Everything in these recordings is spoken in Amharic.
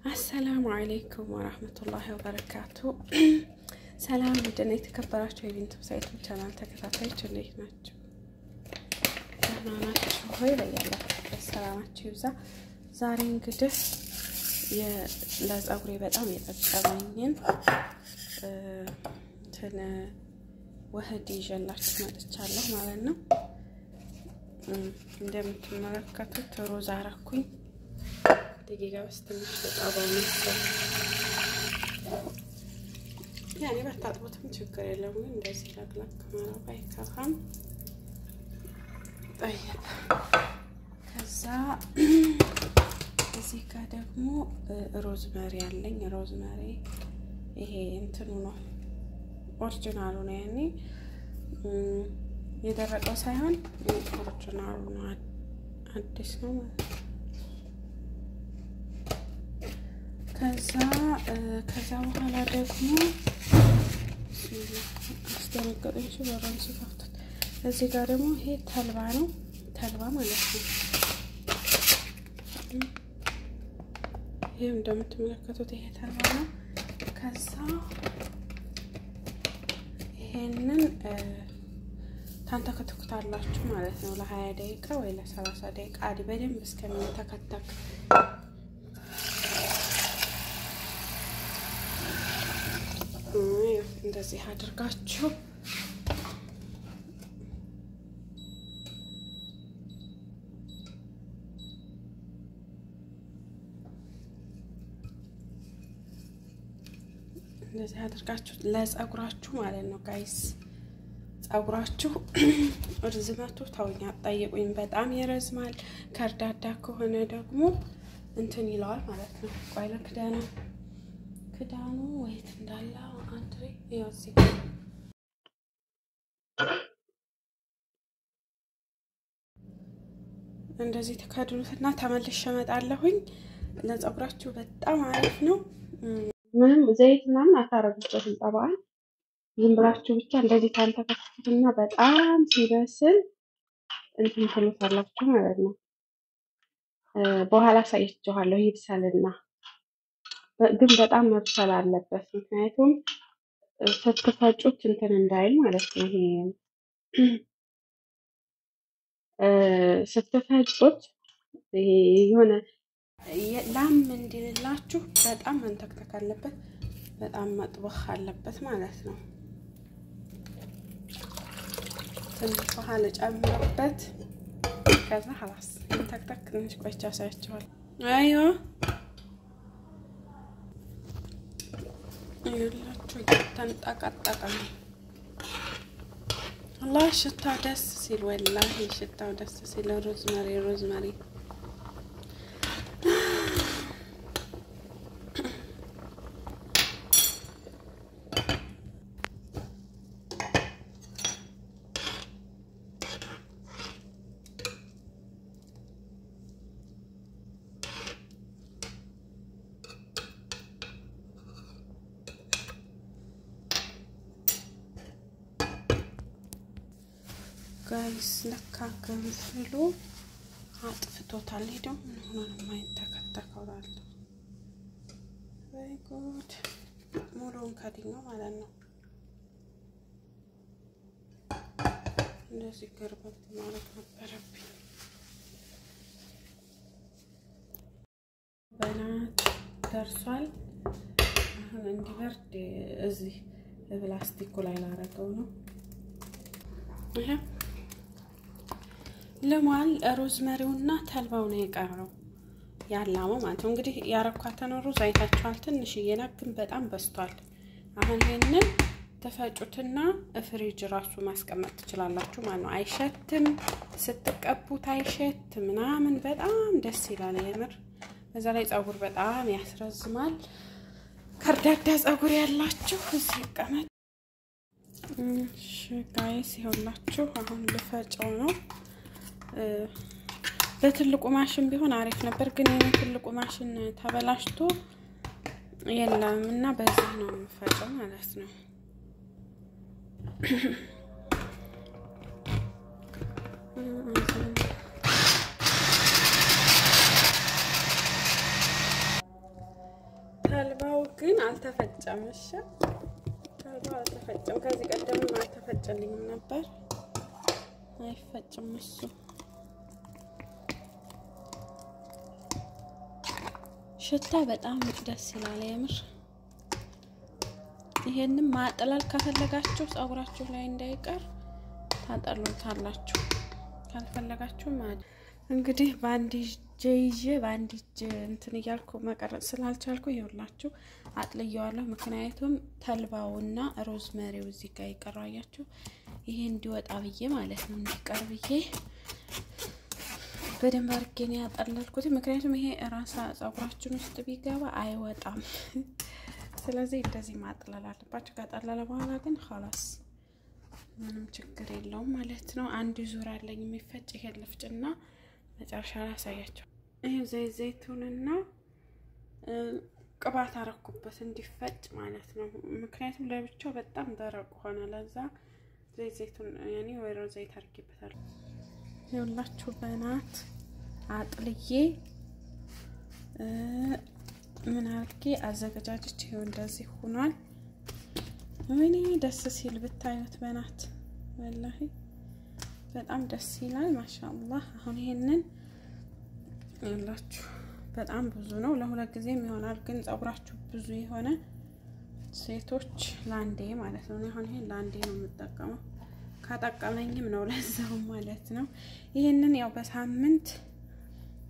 السلام عليكم ورحمة الله وبركاته። ሰላም ውድና የተከበራችሁ የቢንቱ ሳይቱ ቻናል ተከታታዮች እንዴት ናችሁ? ደህና ናችሁ ወይ? በያላችሁበት ሰላማችሁ ይብዛ። ዛሬ እንግዲህ ለፀጉሬ በጣም የጠቀመኝን እንትን ውህድ ይዤላችሁ መጥቻለሁ ማለት ነው። እንደምትመለከቱት ሮዝ አረኩኝ። ደቂቃ ውስጥ ትንሽ ልጣባው መሰለኝ። ያኔ ባታጥቡትም ችግር የለውም፣ ግን እንደዚህ ለቅለቅ ማድረጉ አይከፋም። ጠይብ ከዛ እዚህ ጋር ደግሞ ሮዝመሪ አለኝ። ሮዝመሪ ይሄ እንትኑ ነው፣ original ኡ ነው። ያኔ የደረቀው ሳይሆን original ኡ ነው፣ አዲስ ነው ማለት ነው። ከዛ በኋላ ደግሞ አስደነገጠኝ በሩን ስከፍቱት። እዚህ ጋር ደግሞ ይሄ ተልባ ነው፣ ተልባ ማለት ነው። ይሄም እንደምትመለከቱት ይሄ ተልባ ነው። ከዛ ይሄንን ታንተከትኩታላችሁ ማለት ነው ለ20 ደቂቃ ወይ ለ30 ደቂቃ በደንብ እስከሚንተከተክ። እንደዚህ አድርጋችሁ እንደዚህ አድርጋችሁ ለፀጉራችሁ ማለት ነው guys። ፀጉራችሁ እርዝመቱ ተውኝ አትጠይቁኝ፣ በጣም ይረዝማል። ከርዳዳ ከሆነ ደግሞ እንትን ይለዋል ማለት ነው። ቆይ ለክዳኑ ክዳኑ ወይት እንዳለ አንድሬ ይኸው እዚህ እንደዚህ ተከድኑትና ተመልሼ እመጣለሁኝ። ለፀጉራችሁ በጣም አሪፍ ነው። ምንም ዘይት ምናምን አታረጉበትም። ጠባል ዝም ብላችሁ ብቻ እንደዚህ ታንተከትኩትና በጣም ሲበስል እንትን ትሉታላችሁ ማለት ነው። በኋላ አሳያችኋለሁ ይብሰልና፣ ግን በጣም መብሰል አለበት። ምክንያቱም ስትፈጩት እንትን እንዳይል ማለት ነው። ይሄ ስትፈጩት ይሄ የሆነ ላም እንዲልላችሁ በጣም መንተክተክ አለበት፣ በጣም መጥበኽ አለበት ማለት ነው። ትንሽ ውሃ ልጨምርበት፣ ከዛ ኸላስ ተክተክ ትንሽ ቆይቼ አሳያችኋለሁ። አይዋ ይኸውላችሁ እየተንጠቀጠቀ ነው። አላህ ሽታው ደስ ሲል፣ ወላሂ ሽታው ደስ ሲል ሮዝመሪ ሮዝመሪ guys ለካ ገንፍሉ አጥፍቶታል። ሄደው ምን ሆኖ ነው የማይንተከተከው? እላለሁ። ወይ ጉድ! ሙሉውን ከድኜው ማለት ነው። እንደዚህ ገርበብ ማለት ነበረብኝ። በናት ደርሷል። አሁን እንዲበርድ እዚህ ፕላስቲኩ ላይ ላረገው ነው። ይሄ ልሟል። ሮዝመሪውና ተልባው ነው የቀረው ያላመው ማለት ነው። እንግዲህ ያረኳትን ሩዝ አይታችኋል። ትንሽዬ ናት ግን በጣም በዝቷል። አሁን ይሄንን ተፈጩትና ፍሪጅ ራሱ ማስቀመጥ ትችላላችሁ ማለት ነው። አይሸትም፣ ስትቀቡት አይሸት ምናምን በጣም ደስ ይላል የምር። በዛ ላይ ፀጉር በጣም ያስረዝማል። ከርዳዳ ፀጉር ያላችሁ እዚህ ይቀመጥ። እሺ guys ይኸውላችሁ አሁን ልፈጨው ነው። በትልቁ ማሽን ቢሆን አሪፍ ነበር፣ ግን የኔ ትልቁ ማሽን ተበላሽቶ የለም እና በዚህ ነው የምፈጨው ማለት ነው። ግን አልተፈጨም። እሺ ተልባው አልተፈጨም። ከዚህ ቀደምም አልተፈጨልኝም ነበር። አይፈጭም እሱ። ሽታ በጣም ደስ ይላል የምር። ይሄንን ማጥለል ከፈለጋችሁ ፀጉራችሁ ላይ እንዳይቀር ታጠሉታላችሁ፣ ካልፈለጋችሁ ማለት እንግዲህ በአንድ እጄ ይዤ በአንድ እጄ እንትን እያልኩ መቀረጽ ስላልቻልኩ ይኸውላችሁ አጥልየዋለሁ። ምክንያቱም ተልባውና ሮዝመሪው እዚህ ጋር ይቀረው አያችሁ፣ ይሄ እንዲወጣ ብዬ ማለት ነው፣ እንዲቀር ብዬ በደንብ አድርጌ ነው ያጠለልኩት። ምክንያቱም ይሄ ራሳ ፀጉራችን ውስጥ ቢገባ አይወጣም። ስለዚህ እንደዚህ ማጥለል አለባችሁ። ካጠለለ በኋላ ግን خلاص ምንም ችግር የለውም ማለት ነው። አንድ ዙር አለኝ የሚፈጭ፣ ይሄን ልፍጭና መጨረሻ ላይ አሳያቸው። ይሄ ዘይት ዘይቱንና ቅባት አረኩበት እንዲፈጭ ማለት ነው። ምክንያቱም ለብቻው በጣም ደረቅ ሆነ። ለዛ ዘይት ዘይቱን ያኔ ወይራ ዘይት አድርጌበታለሁ። ይኸውላችሁ በናት አጥልዬ ምን አድርጌ አዘገጃጀች። ይኸው እንደዚህ ሆኗል። ወይኔ ደስ ሲል ብታዩት በናት ወላሂ በጣም ደስ ይላል። ማሻአላህ። አሁን ይሄንን ይኸውላችሁ በጣም ብዙ ነው፣ ለሁለት ጊዜም ይሆናል። ግን ፀጉራችሁ ብዙ የሆነ ሴቶች ላንዴ ማለት ነው። አሁን ይሄን ላንዴ ነው የምጠቀመው፣ ካጠቀመኝም ነው ለዛው ማለት ነው። ይሄንን ያው በሳምንት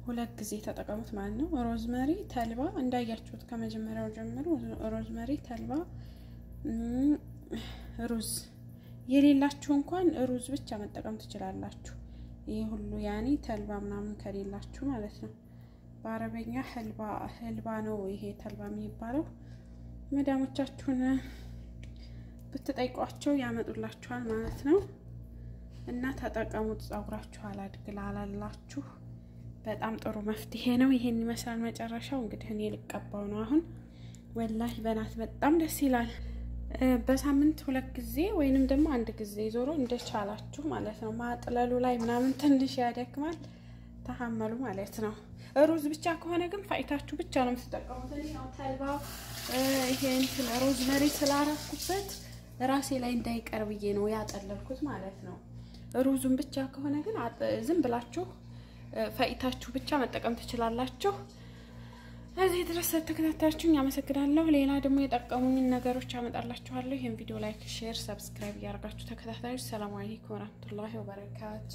ሁለት ጊዜ ተጠቀሙት ማለት ነው። ሮዝመሪ፣ ተልባ እንዳያችሁት ከመጀመሪያው ጀምሮ ሮዝመሪ፣ ተልባ፣ ሩዝ የሌላችሁ እንኳን ሩዝ ብቻ መጠቀም ትችላላችሁ። ይሄ ሁሉ ያኔ ተልባ ምናምን ከሌላችሁ ማለት ነው። በአረበኛ ህልባ ህልባ ነው ይሄ ተልባ የሚባለው። መዳሞቻችሁን ብትጠይቋቸው ያመጡላችኋል ማለት ነው። እና ተጠቀሙት። ፀጉራችሁ አላድግ ላላላችሁ በጣም ጥሩ መፍትሄ ነው። ይሄን ይመስላል መጨረሻው። እንግዲህ እኔ ልቀባው ነው አሁን። ወላሂ በናት በጣም ደስ ይላል። በሳምንት ሁለት ጊዜ ወይንም ደግሞ አንድ ጊዜ ዞሮ እንደቻላችሁ ማለት ነው። ማጥለሉ ላይ ምናምን ትንሽ ያደክማል፣ ተሐመሉ ማለት ነው። ሩዝ ብቻ ከሆነ ግን ፋይታችሁ ብቻ ነው የምትጠቀሙት። እኔ ያው ተልባው ይሄ እንትን ሮዝመሪ ስላረኩበት ራሴ ላይ እንዳይቀር ብዬ ነው ያጠለልኩት ማለት ነው። ሩዙን ብቻ ከሆነ ግን ዝም ብላችሁ ፈይታችሁ ብቻ መጠቀም ትችላላችሁ። እዚህ ድረስ ተከታታችሁኝ አመሰግናለሁ። ሌላ ደግሞ የጠቀሙኝን ነገሮች አመጣላችኋለሁ። ይህን ቪዲዮ like፣ share፣ subscribe እያደረጋችሁ ተከታታዮች። ሰላም አለይኩም ወራህመቱላሂ ወበረካቱ።